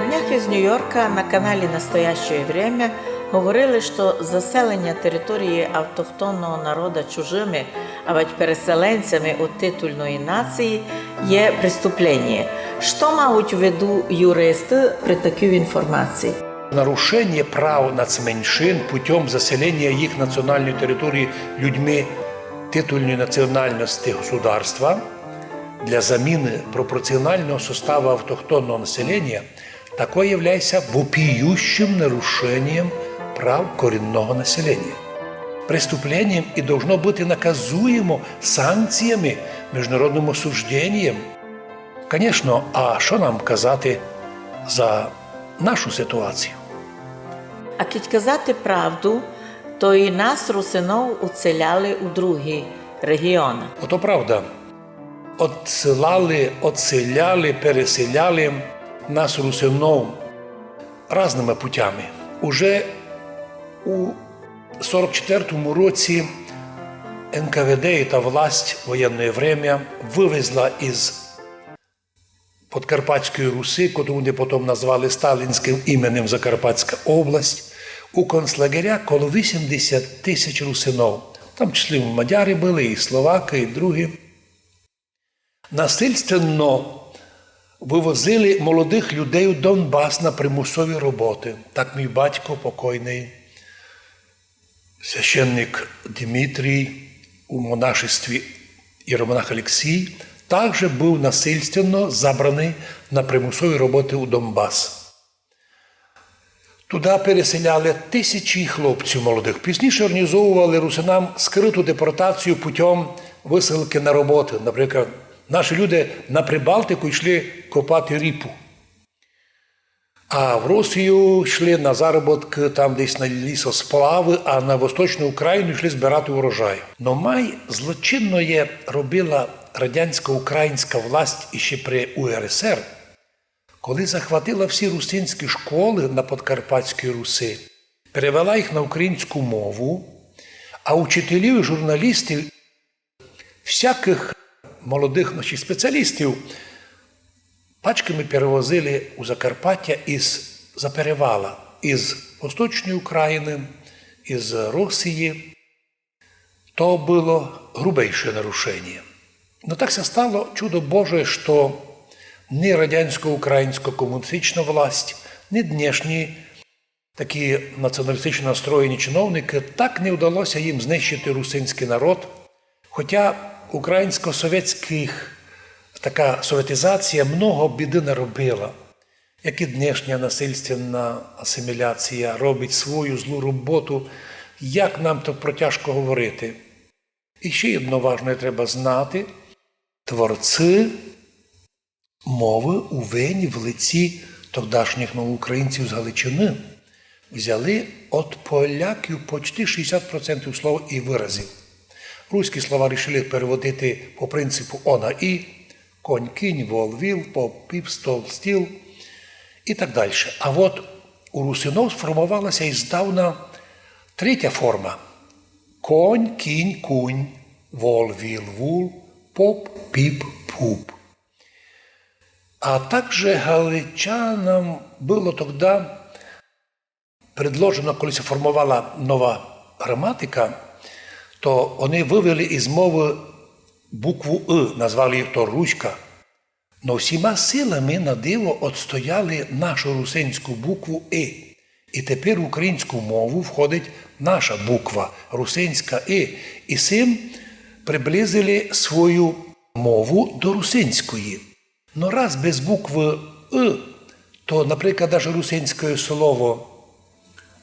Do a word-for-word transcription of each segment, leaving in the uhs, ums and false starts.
На днях из Ню-Йорка на каналі «Настоящее время» говорили, што заселеня території автохтонного народа чужыми, авадь переселенцями од титульної нації, є преступленіє. Што мають у виду юристы при такій інформації? Нарушение прав нацменшин путём заселения их национальной территории людьми титульной национальности государства для замены пропорционального состава автохтонного населения такой является вопиющим нарушением прав коренного населения. Преступлением и должно быти наказуемо санкциями, международным осуждением. Конечно, а што нам казати за нашу ситуацію? А кідь казати правду, то і нас, русинов, уцеляли у другі реґіоны. Ото правда. Одсылали, одселяли, переселяли нас, русинов, разныма путями. Уже у сорок четвертому році Н К В Д, та власть, воєнне время, вывезла из Подкарпатської Руси, котру вони потом назвали сталінським іменем Закарпатська область, у концлагеря коло вісімдесят тисяч русинов. Там в числі мадяры были, і словакы, і другі. Насильственно вывозили молодых людей у Донбас на примусові роботы. Так мій батько покойный, священник Димитрій, у монашестві єромонах Алексій, также быв насильственно забраный на примусові роботы у Донбас. Туда переселяли тисячі хлопців молодых. Пізніше організовували русинам скрыту депортацію путём высылкы на роботы. Наприклад, наші люди на Прибалтику йшли копати ріпу. А в Росію йшли на заробіткы, там десь на лісосплавы, а на Восточну Україну йшли збирати урожай. Но май злочинноє робила радянська українська власть іщи при У Р С Р, коли захватила всі русинські школы на Подкарпатській Руси, перевела їх на українську мову, а учителів і журналістів, всякых молодых, значить, спеціалістів пачками перевозили у Закарпаття из-за перевала, из Восточної Україны, из Росії. То было грубейше нарушеніє. Но так ся стало, чудо Боже, што ни радянсько-українсько-комуністична власть, ни днешні такі націоналістично настроєні чиновникы, так не вдалося їм знищити русинськый народ, хотя українсько-совєтськых, така совєтизація много біды наробила, як і днешня насильственна асиміляція робить свою злу роботу, як нам то протяжко говорити. І ще єдно важне треба знати. Творці мовы у Вені в лиці тогдашніх новоукраїнців з Галичины взяли од поляків почти шістдесят процентів слов і выразів. Руські слова рішили переводити по принципу «о» на «і», конь, кінь, вол, віл, поп, піп, стол, стіл і так дальше. А от у русинов сформовалася іздавна третя форма: конь, кінь, кунь, вол, віл, вул, поп, піп, пуп. А также галичанам было тогда предложено, коли ся формовала нова граматика, то они вывели из мовы букву «ы», назвали її то руська. Но всіма силами на диво отстояли нашу русинську букву «и». І тепер в українську мову входить наша буква, русинська «и». І сим приблизили свою мову до русинської. Но раз без буквы «ы», то, наприклад, даже русинське слово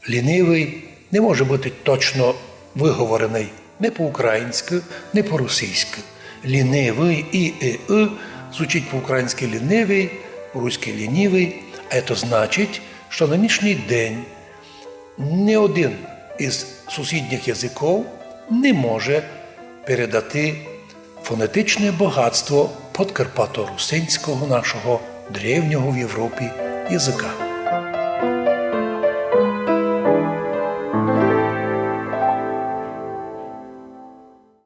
«лінивый» не може быти точно выговореный ни по-українськы, ни по-русинськы. Лінивый, і, и, «ы» звучить по-українськы лінивый, по-руськы лінівый, а це значить, што на нынішній день ни один из сусідніх языков не може передати фонетичне богатство подкарпаторусинського нашого древнього в Європі языка.